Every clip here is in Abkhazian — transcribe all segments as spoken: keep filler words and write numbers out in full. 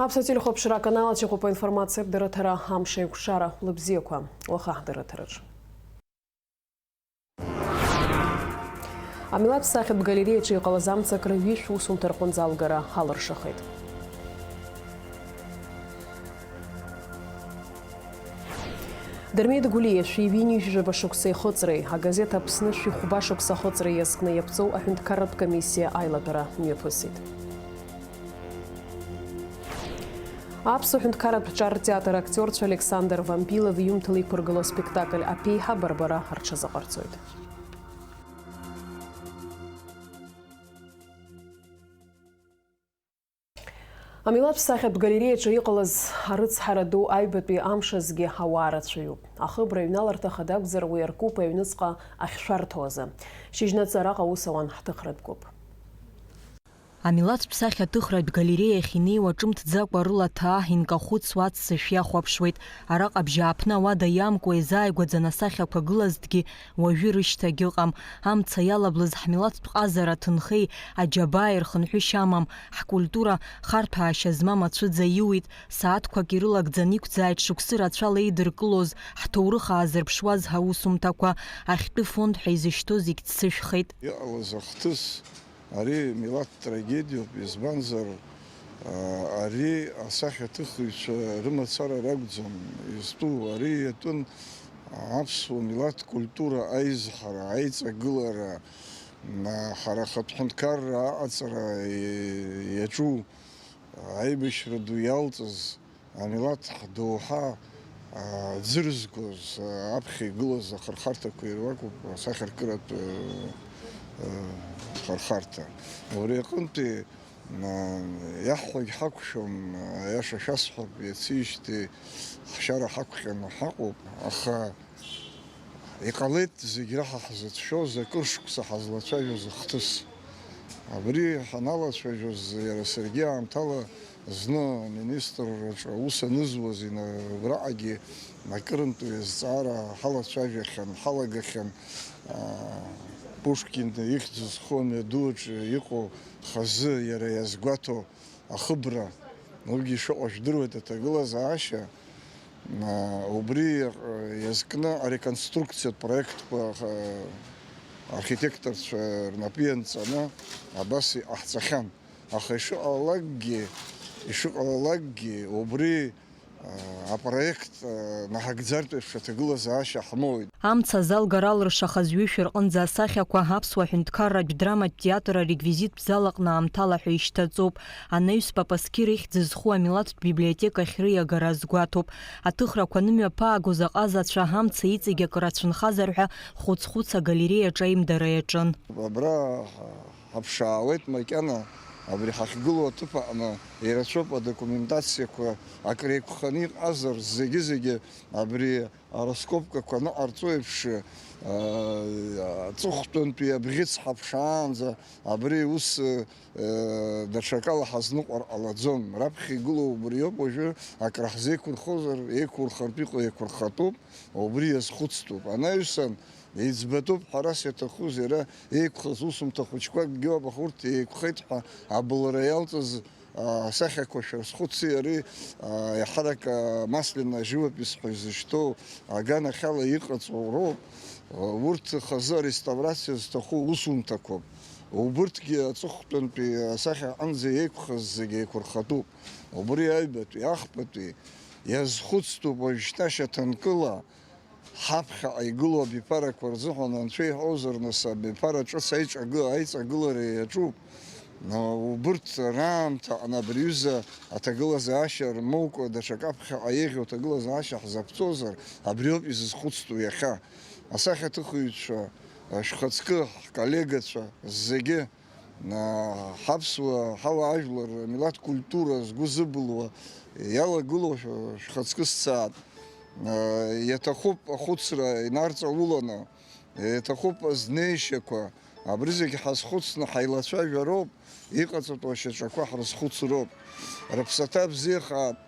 Аԥсуа телехәаԥшра аканал аҿы иҟоуп аинформациатә дырраҭара Амш аиқәшара. Лыбзиақәа уаха ҳдырраҭараҿ. Амилаҭ сахьатә галереиаҿы иҟалаз амцакра ҩышә усумҭа рҟынӡа алгара алыршахеит. Дырмит Гәлиа шәи ҩынҩажәижәаба шықәса ихыҵреи, агазеҭ Аԥсны шәи хәба шықәса ахыҵреи иазкны иаԥҵоу аҳәынҭқарратә комиссиа аилатәара мҩаԥысит. Аԥсуа ҳәынҭқарратә ҿар театр актиорцәа Александр Вампилов иҩымҭала иқәыргылоу аспектакль Аԥеиҳаб Барбара рҽазыҟарҵоит. Амилаҭ сахьатә галереиаҿы иҟалаз арыцҳара ду аҩбатәи амш азгьы ауаа рацәаҩуп. Ахыбра аҩналарҭа хада акәзар, уи аркуп аҩныҵҟа ахьшәарҭоу азы. Шьыжьнаҵы араҟа аус ауан ҳҭыхратә гәыԥ. Амилаҭтә сахьаҭыхратә галереиахь инеиуа ҿымҭӡакәа рыла ҭаа инкахәыцуа аццышә иахәаԥшуеит. Араҟа абжьааԥны ауада иамкуа иазааигәаӡаны асахьақәа гылазҭгьы уажәы рышьҭагь ыҟам. Амца иалаблыз ҳмилаҭтә ҟазара ҭынхеи аџьабааи рхынҳәышьа амам. Ҳкультура харҭәаашьа змам ацәыӡ аиуит. Сааҭқәак ирылагӡаны иқәӡааит шықәсы рацәала еидыркылоз ҳҭоурых аазырԥшуаз ҳаусумҭақәа. Ахьтәы фонд ҳәа изышьҭоу зегь ццышәхеит. Иҟалаз ахҭыс Ари милаҭ трагедиоуп, избанзар, а, ари асахьаҭыхыҩцәа рымацара ракәӡам изтәу, ари иатәын аԥсуа милаҭ культура аизҳара, аиҵагылара, а, ҳара ахатә ҳәынҭқарра аҟаҵара и-, иаҿу, аибашьра ду иалҵыз, Амилаҭ ҳдоуҳа, аа, ӡырзгоз, аа, аԥхьа игылаз ахырхарҭақәа ируакуп асахьаркыратә, аа, ахырхарҭа. Убри аҟынтәи, аа, иаҳҳәогь ҳақәшәом, аиаша шәасҳәап, иацижьҭеи ҳшьара ҳақәҟьаны ҳаҟоуп, аха Иҟалеит зегь раҳа ҳзыцәшәоз акыр шықәса ҳазлацәажәоз ахҭыс. Абри ҳаналацәажәоз иара саргьы аамҭала зны аминистрраҿы аус анызуаз ина-, убраҟагьы акырынтә уи азҵаара ҳалацәажәахьан, ҳалагахьан, аа, Пушкин ихьӡ зху амҩаду аҿы иҟоу хазы иара иазгәаҭо ахыбра, уигьы ишыҟоу жәдыруеит аҭагылазаашьа, а, убри, а, иазкны ареконструкциатә проектқәа, а, архитекторцәа рнапы ианҵаны абас иҟаҳҵахьан. Аха ишыҟалалакгьы, ишыҟалалакгьы убри Апроект наҳагӡартә еиԥш аҭагылазаашьа ҳмоуит. Амца залгар алыршахаз ҩышә рҟынӡа асахьақәа аԥсуа ҳәынҭқарратә драматә театр ареквизиттә зал аҟны аамҭала ҳәа ишьҭаҵоуп. Анаҩс Папасқьыр ихьӡ зху амилаҭтә библиотека ахьрыиагара азгәаҭоуп. Аҭыхрақәа анымҩаԥаагоз аҟазацәа амца иҵегь акыр ацәынхазар ҳәа хәыц-хәыц агалереиаҿы аимдара иаҿын. Абра ҳаԥшаауеит макьана, абри ҳахьгылоу аҭыԥ аҟны ирацәоуп адокументациақәа акреиқәханы иҟазар, зегьы-зегьы абри араскопкақәа аныҟарҵо еиԥш, аа, аҵыхәтәантәи абӷьыц ҳаԥшаанӡа абри ус, э, даҽакала ҳазныҟәар ҟалаӡом. Раԥхьа игылоу убриоуп, уажәы акраҳзеиқәырхозар, еиқәурхартә иҟоу еиқәырхатәуп, убри иазхәыцтәуп. Анаҩсан, Иӡбатәуп, ҳәарас иаҭахузеи, ара еиқәхаз усумҭа хәыҷқәакгьы ыҟоуп, аха урҭ еиқәхеит ҳәа абылра иалҵыз, а, асахьақәа шәарсхәыци ари, а, еиҳарак, а, Маслина ажывопись ҳәа изышьҭоу аганахьала иҟаҵоу роуп. Урҭ хазы ареставрациа зҭаху усумҭақәоуп. Убырҭгьы аҵыхәтәантәи асахьа аҟынӡа еиқәхаз зегьы еиқәырхатәуп. Убри аҩбатәи, ахԥатәи иазхәыцтәуп уажәшьҭа шьаҭанкыла. Ҳаԥхьаҟа игылоу абиԥарақәа рзыҳәан анцәа иҳәозар, нас абиԥара ҿыц аиҿагы-, аиҵагылара иаҿуп. Убырҭ раамҭа аҟны абри аҩыза аҭагылазаашьа рмоукәа, даҽак аԥхьаҟа еиӷьу аҭагылазаашьа ҳзаԥҵозар, абриоуп изызхәыцтәу иахьа. Асахьаҭыхыҩцәа, шәхаҵкы, ҳколлегацәа зегьы. Ҳаԥсуа ҳауаажәлар, милаҭ культура згәы зыбылуа иалагылоу шәхаҵкы сцаат. Иаҭахуп ахәыцра инарҵауланы, иаҭахуп азнеишьақәа, абри зегь ҳазхәыцны ҳаилацәажәароуп, иҟаҵатәу ашьаҿақәа ҳрызхәыцроуп. Рыԥсаҭа бзиахааит,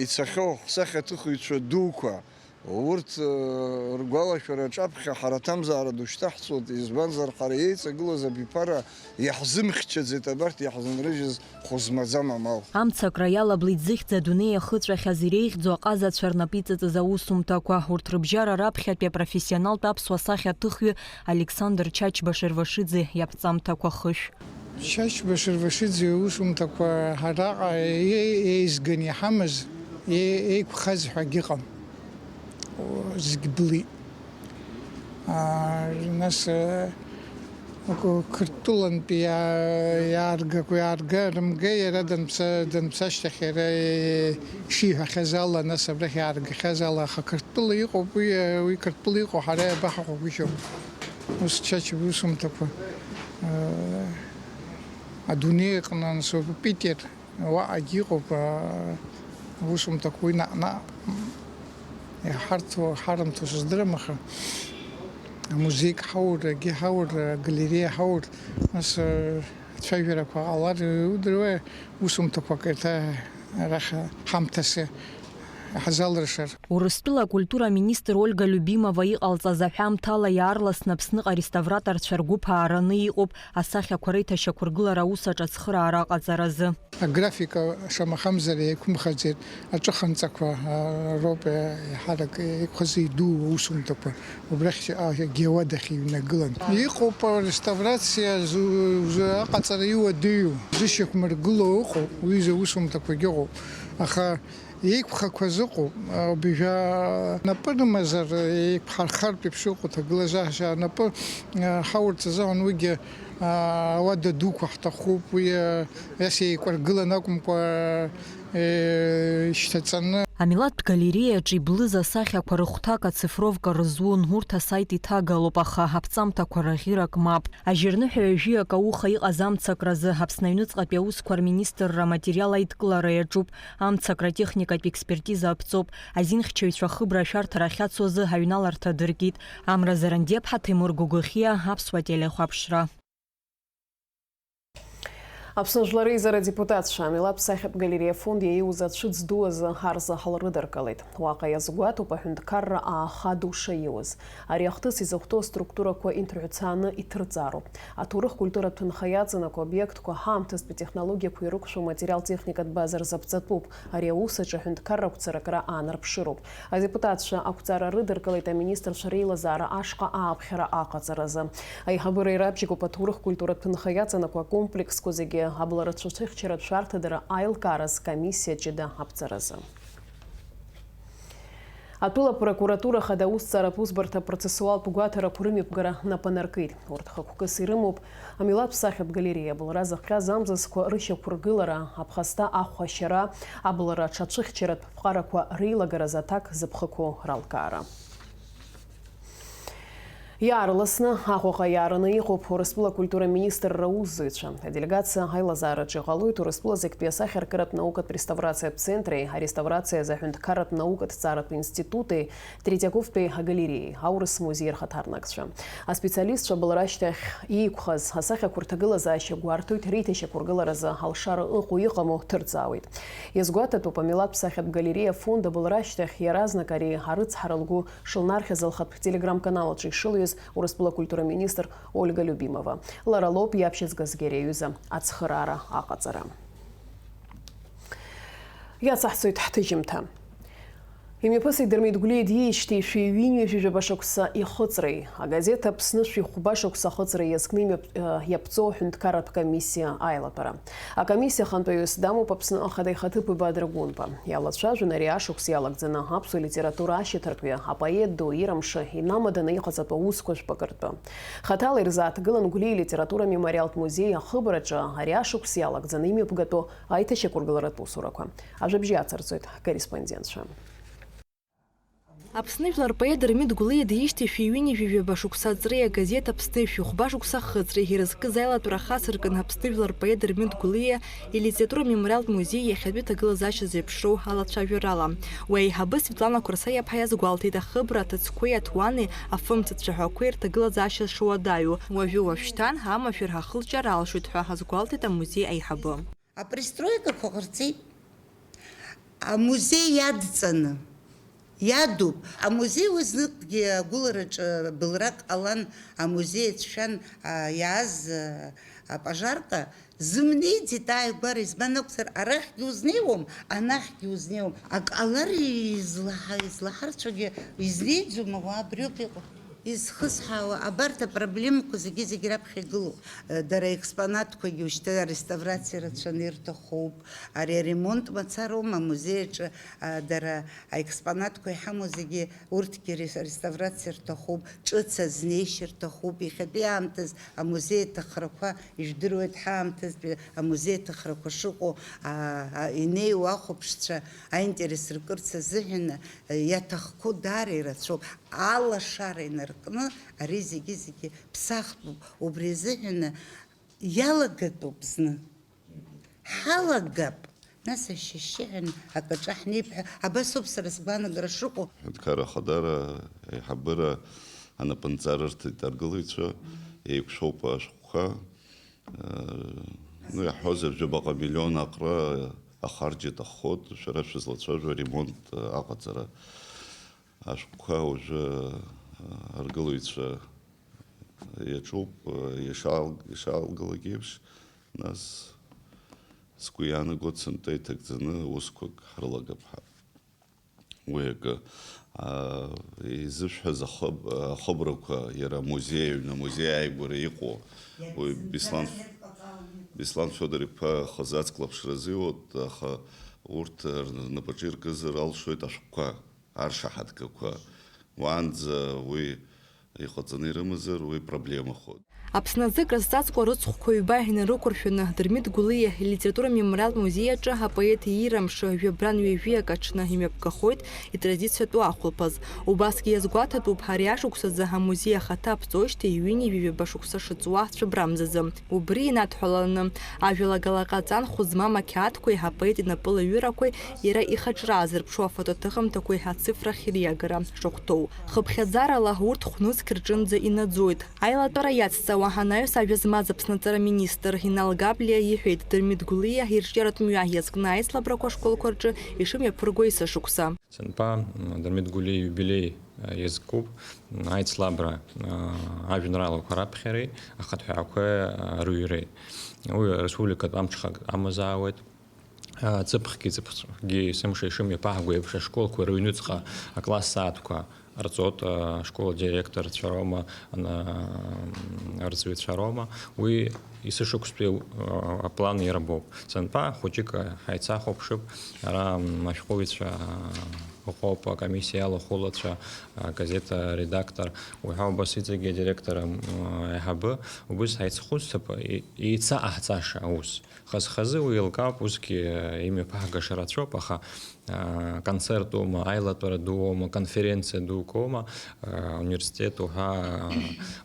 ицахьоу ҳсахьаҭыхыҩцәа дуқәа, Урҭ, э, ргәалашәара аҿаԥхьа ҳара аҭамзаара ду шьҭаҳҵоит, избанзар, ҳара еиҵагылаз абиԥара иаҳзымхьчаӡеит абарҭ иаҳзынрыжьыз хәызмаӡам амал. Амцакра иалаблит зыхьӡ адунеи иахыҵәахьаз иреиӷьӡоу аҟазацәа рнапы иҵыҵыз аусумҭақәа. Урҭ рыбжьара раԥхьатәи апрофессионалтә аԥсуа сахьаҭыхҩы Александр Чачба Шервашиӡе иаԥҵамҭақәа хышә. Чачба Шервашиӡе иусумҭақәа ҳараҟа е-, еизганы иҳамаз, е-, еиқәхаз ҳәа агьыҟам. Зегь блит. Аа, нас, э, Қырҭтәылантәи иаа-, иааргақәа, иаарга-, рымга иара данԥса-, данԥсашьҭахь иара, э, ишиҳәахьаз ала, нас абрахь иааргахьаз ала, аха Қырҭтәыла иҟоуп, уи, э, уи Қырҭтәыла иҟоу ҳара иабаҳахәагәышьом. Ус Чачба иусумҭақәа, э, адунеи аҟны анцәа Питер. Уаҟагьы иҟоуп, аа, аусумҭақәа уи наҟ-наҟ иҳарҭо, ҳарымҭо сыздырам, аха амузеик ҳаур, агьи ҳаур, агалереиа ҳаур, нас, аа, ацәажәарақәа ҟалар, иудыруеи, усумҭақәак еиҭа арахь ҳамҭас иҳазалыршар. Урыстәыла акультура аминистр Ольга Любимова иҟалҵаз аҳәамҭала иаарласны Аԥсныҟа ареставраторцәа ргәыԥ аараны иҟоуп асахьақәа реиҭашьақәыргылара аус аҿы ацхыраара аҟаҵаразы. Аграфика шамахамзар еиқәымхаӡеит, аҿыханҵақәа, а, роуп, е, еиҳарак еиқәхаз идуу аусумҭақәа, убрахь, а, агьиуа дахьыҩнагылан. Иҟоуп ареставрациа зу-, зу-, аҟаҵара иуадаҩу, зышьақәмыргыло ыҟоуп, уи заусумҭақәагьы ыҟоуп. Аха еиқәхақәаз ыҟоуп, а, убжьа напы рымазар, еиқәҳархартә еиԥш ыҟоуп, ҭагылазаашьа напы, а, ҳаурц азыҳәан уигьы, а, ауада дуқәа ҳҭахуп, уи, а, Ес еикәыргылан акәымкәа, э, ишьҭаҵаны. Амилаҭтә галереиаҿы иблыз асахьақәа рыхәҭак ацифровка рызун, урҭ асайт иҭагалоуп, аха аԥҵамҭақәа раӷьырак мап. Ажьырныҳәа ҩажәиак ауха иҟаз амцакразы Аԥсны аҩныҵҟатәи аусқәа рминистрра аматериал аидкылара иаҿуп, амцакра техникатә експертиза аԥҵоуп, азинхьчаҩцәа ахыбра ашәарҭара ахьацу азы аҩналарҭа дыркит. Амра Зарандиаԥҳа, Ҭемыр Гогохиа, Аԥсуа телехәаԥшра. Аԥсны Жәлар Реизара адепутатцәа амилаҭтә сахьатә галереиа афонд иаиуз ацәыӡ ду азы ҳарзаҳал рыдыркылеит. Уаҟа иазгәаҭоуп аҳәынҭқарра ааха ду шаиуз. Ари ахҭыс изыхәҭоу аструктурақәа инҭырҳәцааны иҭырҵаароуп. Аҭоурых-культуратә ҭынха иаҵанакуа обиектқәа ҳаамҭазтәи технологиақәа ирықәшәо материал-техникатә база рзаԥҵатәуп. Ари аус аҿы аҳәынҭқарра ақәҵаракра аанарԥшыроуп. Адепутатцәа ақәҵара рыдыркылеит аминистрцәа реилазаара ашҟа ааԥхьара аҟаҵаразы. Аиҳабыра ирабжьагоуп аҭоурых-культуратә ҭынха иаҵанакуа акомплексқәа зегьы, абла рацәа цәыхьчаратә шәарҭадара аилкаараз комиссиа ҷыда аԥҵаразы. Атәыла апрокуратура хада аусҭҵааратә усбарҭа апроцессуалтә гәаҭарақәа рымҩаԥгара напы анаркит. Урҭ хықәкыс ирымоуп амилаҭтә сахьатә галереиа, абылра зыхҟьаз амзызқәа рышьақәыргылара, аԥхасҭа ахәашьара, абылра аҽацәыхьчаратә ԥҟарақәа реилагаразы аҭак зыԥхықәоу ралкаара. Иаарласны Аҟәаҟа иаараны иҟоуп Урыстәыла акультура министрра аусзуҩцәа. Аделегациа аилазаараҿы иҟалоит Урыстәыла зегьтәи асахьаркыратә наукатә реставрациатә центри, ареставрациа азы аҳәынҭқарратә наукатә ҭҵааратә институти, Третьаковтәи агалереиеи аурыс музеи рхаҭарнакцәа. Аспециалистцәа абылра ашьҭахь иеиқәхаз асахьақәа рҭагылазаашьа гәарҭоит, реиҭашьақәыргыларазы алшара ыҟоу иҟаму ҭырҵаауеит. Иазгәаҭатәуп, амилаҭтә сахьатә галереиа афонд абылра ашьҭахь иаразнак ари арыцҳара лгәы шылнархьыз лхатә телеграм-канал аҿы ишылҩыз Урыстәыла акультура министр Ольга Любимова. Лара лоуп иаԥшьызгазгьы ари аҩыза ацхыраара аҟаҵара. Иацаҳҵоит ҳҭыжьымҭа. Имҩаԥысит Дырмит Гәлиа диижьҭеи шәи ҩынҩажәи жәаба шықәса ихыҵреи, агазеҭ Аԥсны шәи хәба шықәса ахыҵреи иазкны имҩап-, э, иаԥҵоу аҳәынҭқарратә комиссиа аилатәара. Акомиссиа ахантәаҩыс дамоуп Аԥсны Ахада ихаҭыԥуаҩ Бадра Гәынба. Иалацәажәон ари ашықәс иалагӡаны аԥсуа литература ашьаҭаркҩы, апоет ду Ира Мшы инамаданы иҟаҵатәу аусқәа жәпакы ртәы. Хаҭала ирзааҭгылан Гәлиа илитература мемориалтә музеи ахыбраҿы ари ашықәс иалагӡаны имҩаԥгатәу аиҭашьақәыргыларатә усурақәа. Ажәабжь иацырҵоит ҳкорреспондентцәа. Аԥсны жәлар поет Дырмит Гәлиа диижьҭеи шәи ҩынҩажәи жәаба шықәса аҵреи агазеҭ Аԥсны шәи хәба шықәса ахыҵреи ирызкыз аилатәара хацыркын Аԥсны жәлар поет Дырмит Гәлиа илитература мемориалтә музеи иахьатәи ҭагылазаашьа зеиԥшроу алацәажәарала. Уи аиҳабы Светлана Қәарса иаԥҳа иазгәалҭеит ахыбра аҭыӡқәеи аҭуани, афымцацәа ҳәақәеи рҭагылазаашьа шуадаҩу. Уажәы уашьҭан амашәыр ҳахылҿиар алшоит ҳәа азгәалҭеит амузеи аиҳабы. Апристройкақәа ҟарҵеит. Амузеи иадҵаны, Иадуп. Амузеи уи зныкгьы агәылараҿы былрак ҟалан, амузеи ацәшәан, а, иааз, а, апожарка зымнеиӡеит ааигәара, избан акәзар, арахьгьы узнеиуам, анахьгьы узнеиуам. Акы ҟалар излаҳа-, излаҳарцәагьы изнеиӡом, ауаа абриоуп иҟоу. Изхысҳәаауа, абарҭ апроблемақәа зегьы-зегьы раԥхьа игылоуп. Дара аекспонатқәагьы уажәшьҭа ареставрациа рацәаны ирҭахуп. Ари аремонт мацароума амузеи аҿы, а, дара аекспонатқәа иҳамоу зегьы, урҭгьы рес-, реставрациа рҭахуп, ҿыц азнеишьа рҭахуп. Иахьатәи аамҭаз амузеи аҭахрақәа, ижәдыруеит, ҳаамҭазтәи амузеи аҭахрақәа шыҟоу, а, а, инеиуа ахәаԥшцәа аинтерес ркырц азыҳәан, а, иаҭахқәоу даара ирацәоуп. Алашара инаркны ари зегьы-зегьы ԥсахтәуп. Убри азыҳәан иалагатәуп зны. Ҳалагап, нас ашьшьыҳәа акаҿа ҳнеип ҳәа, абас ауп сара сгәаанагара шыҟоу. Аҳәынҭқарра Ахадара аиҳабыра анапынҵа рырҭеит аргылаҩцәа, еиқәшәоуп ашәҟәқәа. Э, ну, иаҳҳәозар, жәабаҟа миллион аҟара ахарџь аҭаххоит, шәара шәызлацәажәо аремонт, э, аҟаҵара. Ашәҟәқәа уажәы, э, аргылаҩцәа иаҿуп, э, ишаал-, ишаалгалак еиԥш, нас сгәы иаанагоит, сынтәа иҭагӡаны усқәак ҳрылагап ҳәа. Уи акы, а, изышәҳәаз ахыб-, ахыбрақәа, иара амузеи аҩны, амузеи ааигәара иҟоу, уи Беслан, Беслан Федор-иԥа хазы ацклаԥшразы иоуеит, аха урҭ рнапаҿы иркызар алшоит ашәҟәқәа, аршаҳаҭгақәа. Уаанӡа уи иҟаҵаны ирымазар, уи проблемахоит. Аԥсны азы крызҵазкуа рыцхәқәа ҩба инарықәыршәаны, Дырмит Гәлиа илитература мемориалтә музеи аҿы апоет иира мшы жәабран ҩажәиак аҽны имҩаԥгахоит итрадициатәу ахәылԥаз. Убасгьы иазгәаҭатәуп, ари ашықәсазы амузеи ахаҭа аԥҵоижьҭеи ҩынҩажәи ҩба шықәса шыҵуа цәыббра амзазы. Убри инадҳәаланы, ажәалагала ҟаҵан хәы змам ақьаадқәеи апоет инапылаҩырақәеи иара ихаҿра аазырԥшу афотоҭыхымҭақәеи ацифрахь ириагара шахәҭоу. Хыԥхьаӡарала урҭ хә-нызқь рҿынӡа инаӡоит. Аилатәара иацҵауа анаҩс ажәа змаз Аԥсны аҵара министр Инал Габлиа иҳәеит, Дырмит Гәлиа ирҿиаратә мҩа иазкны аицлабрақәа ашколқәа рҿы ишымҩаԥырго есышықәса. Сынтәа, м, Дырмит Гәлиа ииубилеи, а, иазкуп, м, аицлабра, а, ажәеинраалақәа раԥхьареи ахатә ҳәаақәеи, а, рыҩреи. Уи республикатә амҽхак амазаауеит. А, ҵыԥхгьы, ҵыԥхгьы есымша ишымҩаԥаҳго еиԥш, ашколқәа рыҩнуҵҟа акласс сааҭқәа ҟарҵоит, а, ашкол адиректорцәа роума, ана-, арҵаҩцәа роума, уи есышықәсатәи, а, аплан иара боуп. Сынтәа хәыҷык, а, ҳаицахәаԥшып, ара, м, ашәҟәыҩҩцәа, а, ыҟоуп, акомиссиа алахәылацәа, агазеҭ аредактор, уҳәа убас иҵегьы адиректор, м, аиҳабы, убыс ҳаицхәыцып, и-, еицаҟаҳҵаша аус. Хаз-хазы уи еилкаауп, усгьы, э, имҩаԥаҳгаша рацәоуп, аха, э, концерт уоума, аилатәара ду уоума, конференциа дук уоума, э, университет уҳәа,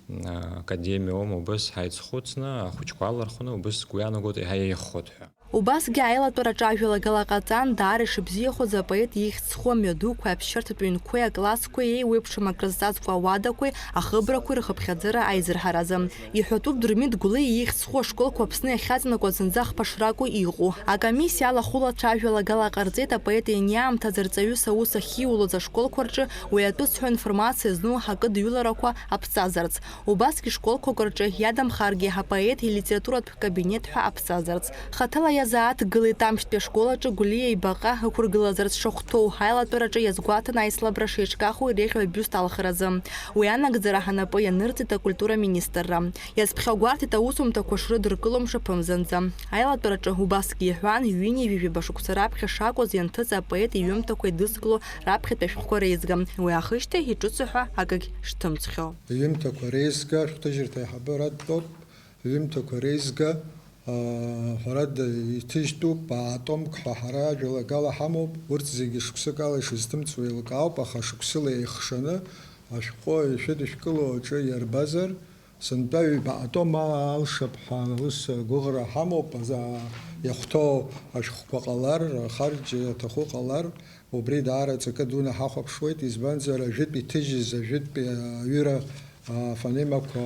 э, академиа уоума, убыс ҳаицхәыцны, ахәыҷқәа алархәны, убыс сгәы иаанагоит, еиҳа еиӷьхоит ҳәа. Убасгьы аилатәараҿы ажәалагала ҟаҵан, даара ишыбзиахоз апоет ихьӡ зху амҩадуқәа, аԥсшьарҭатә ҩнқәеи аклассқәеи, еиуеиԥшым акрызҵазкуа ауадақәеи ахыбрақәеи рхыԥхьаӡара аизырҳаразы. Иҳәатәуп Дырмит Гәлиа ихьӡ зху ашколқәа Аԥсны иахьаҵанакуа зынӡа хԥа шракәу иҟоу. Акомиссиа алахәылацәа ажәалагала ҟарҵеит апоет ианиаамҭаз арҵаҩыс аус ахьиулоз ашколқәа рҿы уи атәы зҳәо информациа зну акыдҩыларақәа аԥҵазарц. Убасгьы школқәак рҿы иадамхаргьы апоет илитературатә кабинет ҳәа аԥҵазарц. Хаҭала иазааҭгылеит амшьтәи ашкол аҿы Гәлиа ибаҟа ықәыргылазарц шахәҭоу, аилатәараҿы иазгәаҭан аицлабра шеиҿкааху иреиӷьу абиуст алхразы. Уи анагӡара ҳанапы ианырҵеит акультура министрра. Иазԥхьагәарҭеит аусумҭақәа шрыдыркылом шаԥымзанӡа. Аилатәараҿы убасгьы иҳәан, ҩынҩажәи жәаба шықәса раԥхьа шакәыз ианҭыҵ апоет иҩымҭақәа идызкыло раԥхьатәи ашәҟәқәа реизга. Уи аахижьҭеи иҿыцу ҳәа акагь шҭымҵхьоу. Иҩымҭақәа реизга, шәҟәҭыжьырҭа аиҳабы Радтәоуп, иҩымҭақәа реизга, аа, ҳәарада, иҭыжьтәуп, аа, томк ҳәа ҳара ажәалагала ҳамоуп, урҭ зегьы шықәсык ала ишызҭымҵуа еилкаауп, аха шықәсыла еихшаны ашәҟәы ишәыдышәкыло аҿы иарбазар, сынтәа ҩба атом алшап ҳәа ус гәыӷра ҳамоуп, аза-, иахәҭоу ашәҟәқәа ҟалар, ахарџь аҭаху ҟалар, убри даара ҵакы дуны ҳахәаԥшуеит, избанзар, ажәытә иҭыжьыз, ажәытәтәи аҩыра, афонемақәа,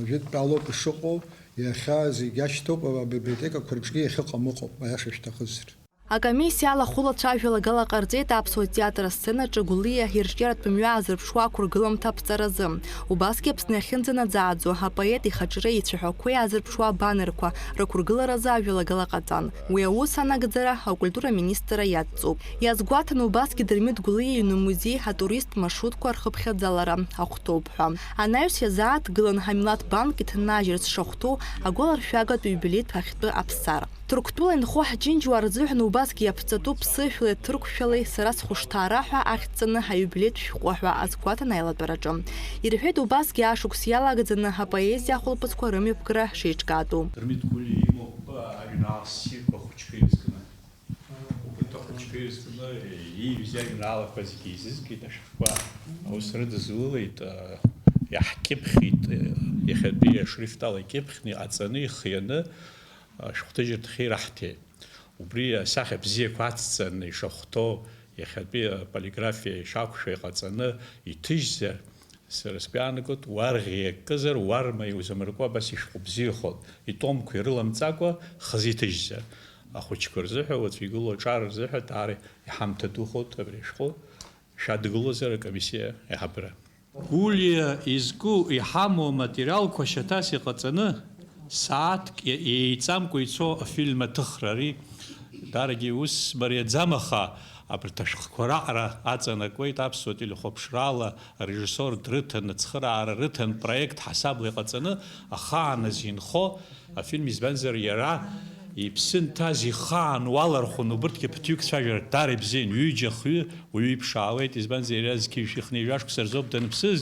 ажәытәтәи алоуп ишыҟоу, иахьа зегь ашьҭоуп, абиблиотекақәа рҿгьы иахьыҟам ыҟоуп, аиаша шәҭахызар. Акомиссиа алахәылацәа ажәалагала ҟарҵеит аԥсуа театр асценаҿы Гәлиа ирҿиаратә мҩа азырԥшуа ақәыргыламҭа аԥҵаразы. Убасгьы Аԥсны иахьынӡанаӡааӡо апоет ихаҿреи ицәаҳәақәеи азырԥшуа абанерқәа рықәыргыларазы ажәалагала ҟаҵан. Уи аус анагӡара акультура министрра иадҵоуп. Иазгәаҭаны убасгьы Дырмит Гәлиа иҩны музеи, атурист маршрутқәа рхыԥхьаӡалара ахәҭоуп ҳәа. Анаҩс иазааҭгылан Ҳамилаҭ банк иҭнажьырц шахәҭоу агәаларшәагатә иубилеитә ахьтәы аԥсар. Ҭырқәтәыла инхо ҳџьынџьуаа рзыҳәан убасгьы иаԥҵатәуп сышәлеи ҭырқәшәалеи сара схәышҭаара ҳәа ахьӡҵаны аиубилеитә шәҟәы ҳәа азгәаҭан аилатәараҿы. Ирҳәеит убасгьы ашықәс иалагӡаны апоезиа ахәылԥазқәа рымҩаԥгара шеиҿкаатәу. Дырмит Гәлиа имоуп ажәеинраала ссирқәа ахәыҷқәа ирызкны. Убырҭ ахәыҷқәа ирызкны ииҩыз иажәеинраалақәа зегьы еизызгеит ашәҟәқәа. Аус рыдызулеит, иаҳкьыԥхьит, иахьатәи ашрифт ала икьыԥхьны, иҟаҵаны, ихианы, ашәҟәҭыжьырҭахьы ираҳҭеит. Убри асахьа бзиақәа ацҵаны ишахәҭоу, иахьатәи аполиграфиа ишақәшәо иҟаҵаны иҭыжьзар, сара сгәы иаанагоит, уарӷьи акызар, уарма иузамыркуа абас ишәҟәы бзиахоит, итомқәа ирыламҵакәа хазы иҭыжьзар. Ахәыҷқәа рзыҳәа, уаҵәы игылоу аҿар рзыҳәа даара иҳамҭа духоит абри ашәҟәы, шәадгылозар акомиссиа аиҳабыра. Гәлиа изку иҳамоу аматериалқәа шьаҭас иҟаҵаны, сааҭк еиҵамкәа ицо афильм аҭыхра, ари даргьы ус мариаӡам, аха абарҭ ашәҟәқәа раҟара аҵанакуеит аԥсуа телехәаԥшрала, арежиссор дрыҭан, ацхыраара рыҭан, проект ҳасабла иҟаҵаны, ахааназ инхо афильм, избанзар, иара иԥсы нҭаз ихаан уалархәын, убырҭгьы ԥыҭҩык цәажәара дара ибзиан, ҩыџьа, хҩы, уаҩы иԥшаауеит, избанзар, иара зқьи жәшәи хынҩажәа шықәса рзоуп даныԥсыз,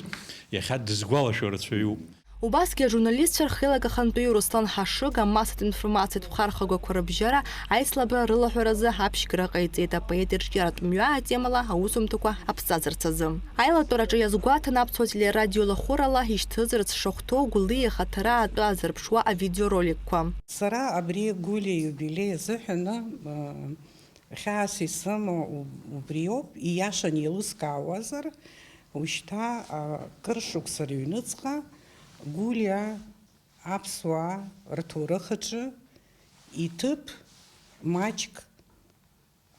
иахьа дызгәалашәо рацәаҩуп. Убасгьы ажурналистцәа рхеилак ахантәаҩы Руслан Ҳашыг амассатә информациатә ԥхархагақәа рыбжьара аицлабра рылаҳәаразы аԥшьгара ҟаиҵеит апоет ирҿиаратә мҩа атемала аусумҭақәа аԥҵазарц азы. Аилатәараҿы иазгәаҭан аԥсуа телерадио лахәырала ишьҭызарц шахәҭоу Гәлиа ихаҭара атәы азырԥшуа авидеороликқәа. Сара абри Гәлиа иубилеи азыҳәаны, э, хьаас исымоу уб-, убриоуп, ииашаны еилыскаауазар, ушьҭа, а, кыр шықәса рыҩныҵҟа Гәлиа аԥсуаа рҭоурых аҿы иҭыԥ маҷк,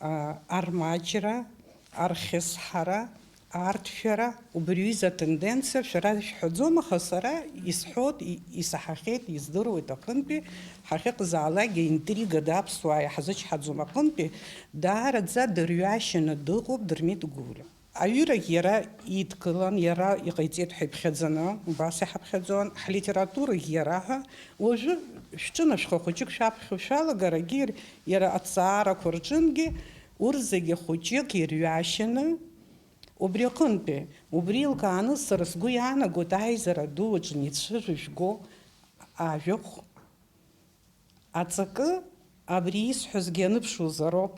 а, армаҷра, архьысҳара, арҭшәара, убри аҩыза атенденциа шәара ишәҳәаӡом, аха сара исҳәоит, и-, исаҳахьеит, издыруеит аҟынтәи, ҳахьыҟазаалакгьы интригада аԥсуаа иаҳзычҳаӡом аҟынтәи, даараӡа дырҩашьаны дыҟоуп Дырмит Гәлиа. Аҩырагь иара идкылан, иара иҟаиҵеит ҳәа иԥхьаӡаны, убас иҳаԥхьаӡон, ҳлитературагь иара ҳәа, уажәы шәҿынашәха хәыҷык шәаԥхьо шәалагарагьы иара аҭҵаарақәа рҿынгьы урҭ зегьы хәыҷык ирҩашьаны, убри аҟынтәи, убри еилкааны сара сгәы иаанагоит аизара ду аҿы ицәырыжәго ажәахә. Аҵакы, абри исҳәазгьы аныԥшуазароуп,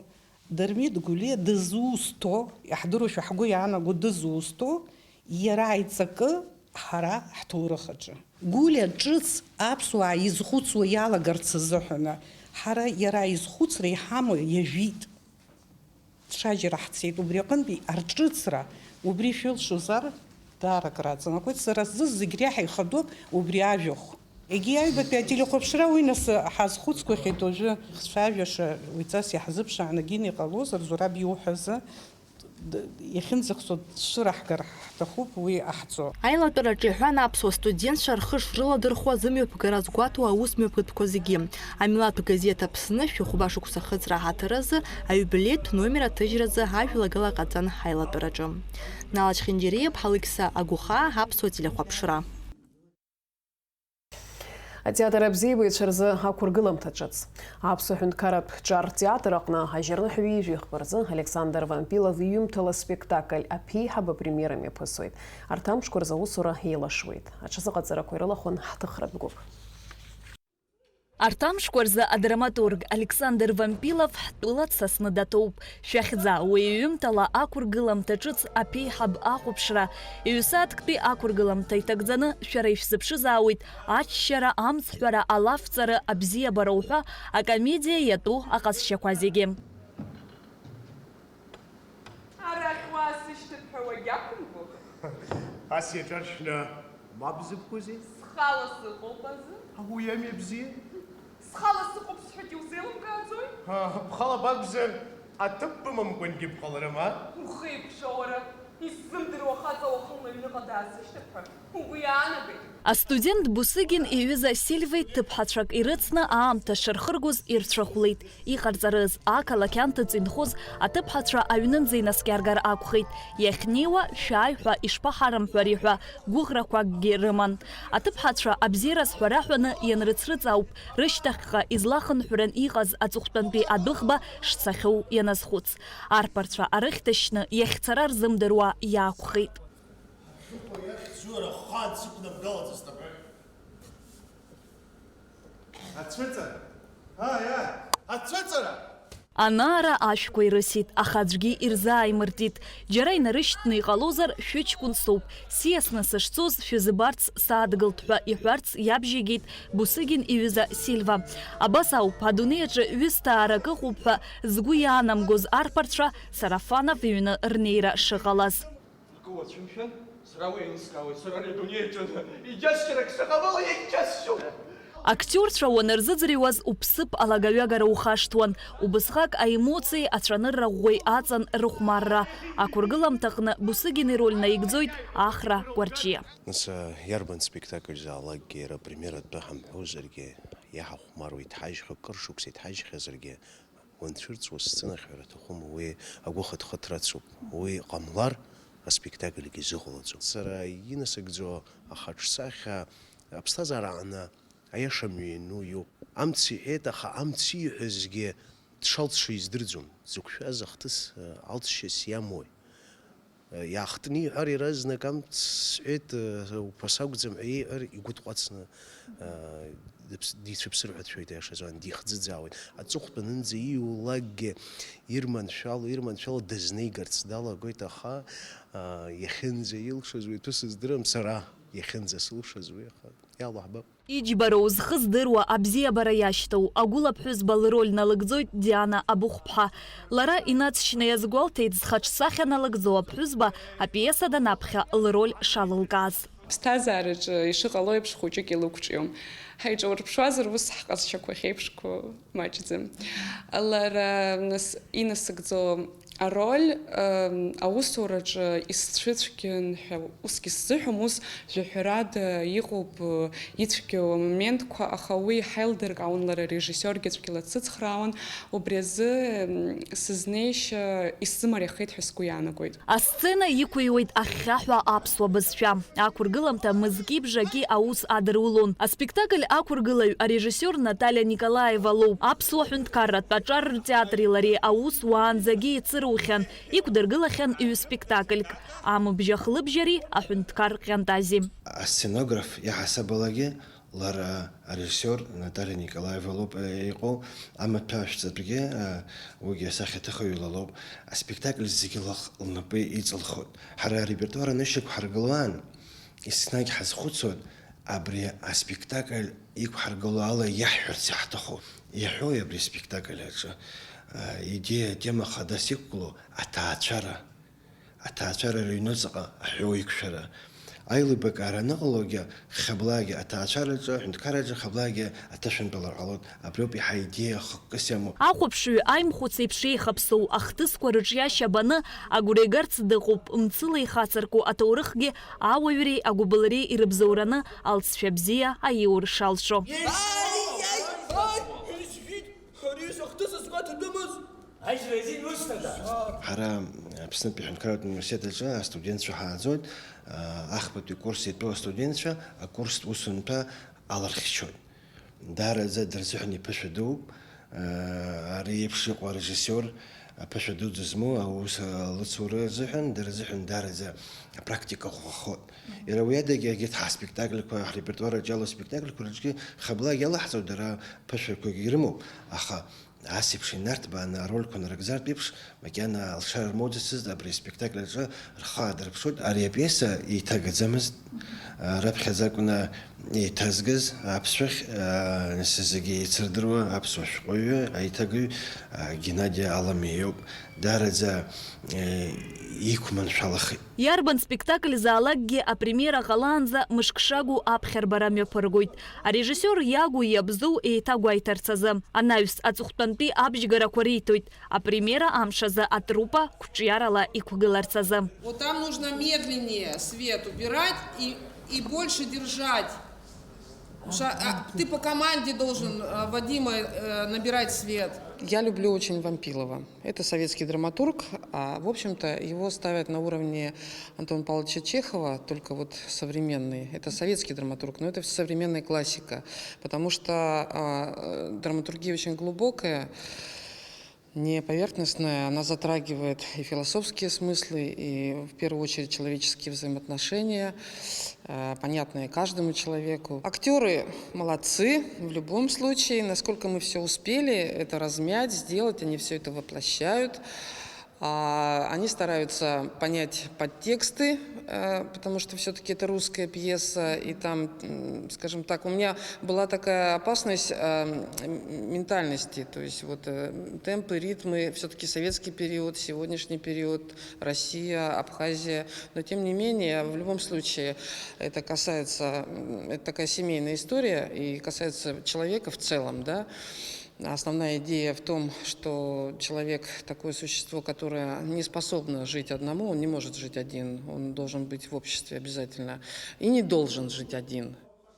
Дырмит Гәлиа дызусҭоу, иаҳдыруашәа ҳгәы иаанаго дызусҭоу, иара аиҵакы ҳара ҳҭоурых аҿы. Гәлиа ҿыц аԥсуаа изхәыцуа иалагарц азыҳәаны, ҳара иара изхәыцра иҳамоу иажәит. Ҽаџьара ҳцеит, убри аҟынтәи арҿыцра, убри шәылшозар, даара акраҵанакуеит. Сара сзы зегь реиҳа ихадоуп убри ажәахә. Егьи аҩбатәи ателехәаԥшра уи нас ҳазхәыцқәахьеит уажәы, хцәажәаша уи ҵас иаҳзыԥшааны гьина иҟалозар, Зураб иуҳәазы, д-, иахьынӡахәцо дцәыраҳгар ҳҭахуп, уи ҟаҳҵо. Аилатәараҿы иҳәан аԥсуа студентцәа рхы шрыладырхәуа зымҩаԥгара згәаҭоу аус мҩаԥгатәқәа зегьы. Амилаҭтә газеҭ Аԥсны шәи хәба шықәса ахыҵра аҳаҭыразы аиубилеитә номер аҭыжьразы ажәалагала ҟаҵан ҳаилатәараҿы. Нала Чхинџьариа, Алықьса Агәхаа, аԥсуа телехәаԥшра. Атеатр абзиабаҩцәа рзы ақәыргыламҭа ҿыц. Аԥсуа ҳәынҭқарратә ҿар театр аҟны ажьарныҳәа ҩажәи хԥа рзы Александр Вампилов иҩымҭала спектакль Аԥеиҳаб апремиера мҩаԥысуеит. Арҭ амшқәа рзы аусура еилашуеит. Аҽазыҟаҵарақәа ирылахәын ҳҭыхратә гәыԥ. Арҭ амшқәа рзы адраматург Александр Вампилов ҳтәыла дсасны датәоуп. Шәахьӡа, уи иҩымҭала ақәыргыламҭа ҿыц Аԥеиҳаб ахәаԥшра, ҩ-сааҭктәи ақәыргыламҭа иҭагӡаны шәара ишәзыԥшызаауеит аччара, амцҳәара, алафҵара, абзиабара уҳәа акомедиа иатәу аҟазшьақәа зегьы. Арахь уаасышьҭып ҳәа уагьақәымгәыӷ. Ас иаҿаршәны мап зыбкузеи? Схала сыҟоуп азы. Ауи ами абзиа. Схала сыҟоуп сҳәогьы узеилымкааӡои? Бхала бакәзар, аҭыԥ бымамкәангьы бҟаларым, а? Ухеиқәшәа уара, исзымдыруа хаҵа уахынла аҩныҟа даасышьҭып ҳәа угәы иаанагеит? Астудент Бусыгин иҩыза Сильвеи ҭыԥҳацәак ирыцны аамҭа шырхыргоз ирцәыхәлеит. Иҟарҵарыз, ақалақь анҭыҵ инхоз аҭыԥҳацәа аҩнынӡа инаскьаргар акәхеит. Иахьнеиуа шәааи ҳәа ишԥаҳарымҳәари ҳәа гәыӷрақәакгьы рыман. Аҭыԥҳацәа абзиараз ҳәа раҳәаны ианрыцрыҵ ауп, рышьҭахьҟа излахынҳәран иҟаз аҵыхәтәантәи адәыӷба шцахьоу ианазхәыц. Арԥарцәа арыхьҭашьны иахьцара рзымдыруа иаақәхеит. Ахьыҟоу иахьӡу рахәхаа ансықәнамгалаӡацт абраҟа. Ацәыҵара! Ааи, ааи! Ацәыҵара! Ана-ара ашәқәа ирысит, аха аӡәгьы ирзааимыртит. Џьара инарышьҭны иҟалозар, шәыҷкәын соуп. Сиасны сышцоз шәызбарц саадгылт ҳәа иҳәарц иабжьеигеит Бусыгин иҩыза Сильва. Абас ауп, адунеи аҿы ҩысҭаарак ыҟоуп ҳәа згәы иаанамгоз арԥарцәа Сарафанов иҩны рнеира шыҟалаз. Акы уацәымшәан, сара уи еилыскаауеит, сара ари адунеи аҿы иџьасшьарак сыҟамло иагьџьасшьом. Актиорцәа уанырзыӡырҩуаз уԥсыԥ алагаҩагара ухашҭуан, убысҟак аемоциеи ацәанырра ӷәӷәеи аҵан рыхәмарра. Ақәыргыламҭаҟны Бусыгин ироль наигӡоит Ахра Кәарҷиа. Нас, а, иарбан спектакль заалакгьы иара апремиератәы ҳамҳәозаргьы, иаҳахәмаруа иҭҳажьхьоу, кыр шықәса иҭҳажьхьазаргьы, уанцәырҵуа сценахь ҳәара аҭахума, уи агәыхыҭхыҭра ацуп. Уи ҟамлар, аспектакльгьы изыҟалаӡом. Сара инасыгӡо ахаҿсахьа аԥсҭазаара аҟны аиаша мҩа иану иоуп. Амц иҳәеит, аха амц ииҳәазгьы дшалҵша издырӡом. Дзықәшәаз ахҭыс, э, алҵшьас иамои? Иаахтны иҳәар, иаразнак амц сҳәеит, уԥа сакәӡам ҳәа иеиҳәар, игәы тҟәацны, дыԥс-, дицәыԥсыр ҳәа дшәоит, аиаша азыҳәан, дихӡыӡаауеит. Аҵыхәтәанынӡа ииулакгьы ирманшәало, ирманшәало дазнеигарц далагоит, аха, иахьынӡа илшаз уи аҭәы сыздырам сара, иахьынӡа сылшаз уи, аха иалаҳбап. Иџьбароу, зхы здыруа, абзиабара иашьҭоу, агәыла ԥҳәызба лроль налыгӡоит Диана Абыхәԥҳа. Лара инаҵшьны иазгәалҭеит зхаҿсахьа налыгӡо аԥҳәызба апиеса данаԥхьа лроль шалылкааз. Ԥсҭазаараҿы ишыҟало еиԥш хәыҷык илықәҿиом. Ҳаиҿаурԥшуазар, ус ҳҟазшьақәа ахьеиԥшқәоу маҷӡам. Лара, нас, инасыгӡо ароль, ам, аусураҿы исцәыцәгьан ҳәа усгьы сзыҳәом, ус жәаҳәарада иҟоуп, ы, ицәгьоу амоментқәа, аха уи ҳаилдыркаауан, лара арежиссиоргьы цәгьала дсыцхраауан, убри азы, м, сызнеишьа исзымариахеит ҳәа сгәы иаанагоит. Асцена иқәыҩуеит ахьхьаҳәа аԥсуа бызшәа. Ақәыргыламҭа мызки бжаки аус адырулон. Аспектакль ақәыргылаҩ арежиссиор Наталиа Николаева лоуп. Аԥсуа ҳәынҭқарратә аҿар ртеатри лареи аус уаанӡагьы еицырухьан, иқәдыргылахьан ҩ-спектакльк, Амыбжьа хлыбжьари аҳәынҭқар Ҟьантази. Асценограф иаҳасабалагьы лара арежиссиор Наталиа Николаева лоуп, э, иҟоу, амаҭәашәҵатәгьы, э, уигьы асахьаҭыхҩы лалоуп. Аспектакль зегьы лых-, лнапы иҵылхуеит. Ҳара арепертуар анышьақәҳаргыло аан, еснагь ҳазхәыцуан, абри аспектакль иқәҳаргыло ала иаҳҳәарц иаҳҭаху. Иаҳәои абри аспектакль аҿы, э, идеиа, атема хадас иқәгылоу аҭаацәара? Аҭаацәара рыҩнуҵаҟа аҳәоу иқәшәара. Аилибакаара аныҟалогьы, хьаблагьы аҭаацәараҿы, аҳәынҭқарраҿы хьаблагьы аҭышәынтәалар ҟалоит. Абриоуп иаҳа идеиа хықәкыс иамоу. Ахәаԥшҩы аимхәыц еиԥш еихаԥсоу ахҭысқәа рыҿиашьа баны агәра игарц дыҟоуп, мцыла ихацырку аҭоурыхгьы ауаҩреи агәыбылреи ирыбзоураны алҵшәа бзиа аиур шалшо. Ари ахҭыс азгәаҭатәымыз? Аизара азин усҭада? Ҳара Аԥснытәи аҳәынҭқарратә университет аҿы астудентцәа ҳааӡоит, ахԥатәи курс итәоу астудентцәа акурстә усумҭа алархьчоит. Даараӡа дырзыҳәан иԥышәа дууп, ари еиԥш иҟоу арежиссиор аԥышәа дуӡӡа змоу аус алыцура азыҳәан, дара рзыҳәан даараӡа апрактика ӷәӷәахоит. Иара уи адагьы егьырҭ ҳаспектакльқәа, ҳрепертуар аҿы иалоу аспектакльқәа рҿгьы хаблагьы иалаҳҵоит, дара ԥышәақәагьы ирымоуп, аха Ас еиԥш инарҭбааны арольқәа нарыгӡартә еиԥш, макьана алшара рмоуӡацызт абри аспектакль аҿы рхы аадырԥшуеит. Ари апиеса еиҭагаӡамызт, раԥхьаӡа акәны Еиҭазгаз аԥсшәахь, аа, нас зегьы еицырдыруа аԥсуа шәҟәыҩҩы, аиҭагаҩ, аа, Геннади Аламиа иоуп. Даараӡа, э, иқәманшәалахеит. Иарбан спектакль заалакгьы апремиера ҟалаанӡа мышк шагу аԥхьарбара мҩаԥыргоит. Арежиссиор иагу иабзоу еиҭагәеиҭарц азы, анаҩс аҵыхәтәантәи абжьгарақәа риҭоит, апремиера амш азы атруппа қәҿиарала иқәгыларц азы. Вот там нужно медленнее свет убирать и, и больше держать. Потому что, а, ты по команде должен, а, Вадима, э, набирать свет. Я люблю очень Вампилова. Это советский драматург, а, в общем-то, его ставят на уровне Антона Павловича Чехова, только вот современный. Это советский драматург, но это современная классика, потому что, а, э, драматургия очень глубокая, не поверхностная, она затрагивает и философские смыслы, и в первую очередь человеческие взаимоотношения, э, понятные каждому человеку. Актеры молодцы в любом случае, насколько мы все успели это размять, сделать, они все это воплощают. А, они стараются понять подтексты, э, потому что все-таки это русская пьеса, и там, м, скажем так, у меня была такая опасность, э, м, ментальности, то есть вот, э, темпы, ритмы, все-таки советский период, сегодняшний период, Россия, Абхазия, но тем не менее, в любом случае, это касается, м, это такая семейная история и касается человека в целом, да. Основная идея в том, что человек такое существо, которое не способно жить одному, он не может жить один, он должен быть в обществе обязательно и не должен жить один.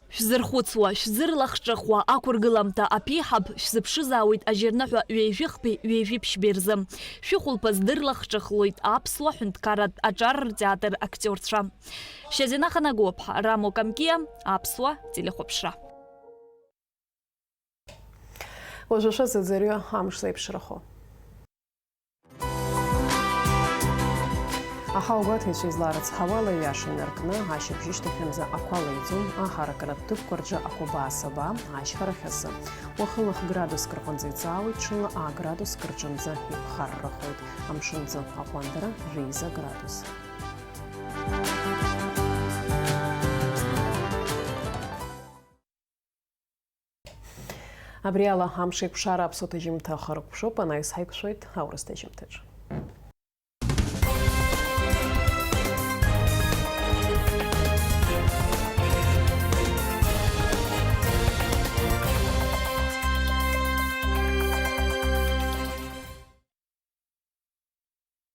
Шәзырхәыцуа, шәзырлахҿыхуа ақәыргыламҭа аԥеиҳаб шәзыԥшызаауеит ажьырныҳәа ҩажәихԥеи ҩажәиԥшьбеи рзы. Шәыхәылԥаз дырлахҿыхлоит аԥсуа ҳәынҭқарратә аҿар ртеатр актиорцәа. Шьазина Ханагоԥҳа, Рамо Камкиа, аԥсуа телехәаԥшра. Уажәы шәазыӡырҩы амш зеиԥшрахо. Аҳауагәаҭаҩцәа изларыцҳауала, иаша инаркны, ашьыбжьышьҭахьынӡа ақәа леиӡом, аҳаракыратә ҭыԥқәа рҿы ақәабаа-сабаа, ашьхарахь азы. Уахынла х-градуск рҟынӡа иҵаауеит, ҽынла а-градуск рҿынӡа иԥхаррахоит, амшын аӡы аҟәандара жәеиза градус. Абри ала амш еиқәшара аԥсуа ҭыжьымҭа ахыркәшоуп, анаҩс ҳаиқәшәоит аурыс ҭыжьымҭаҿы.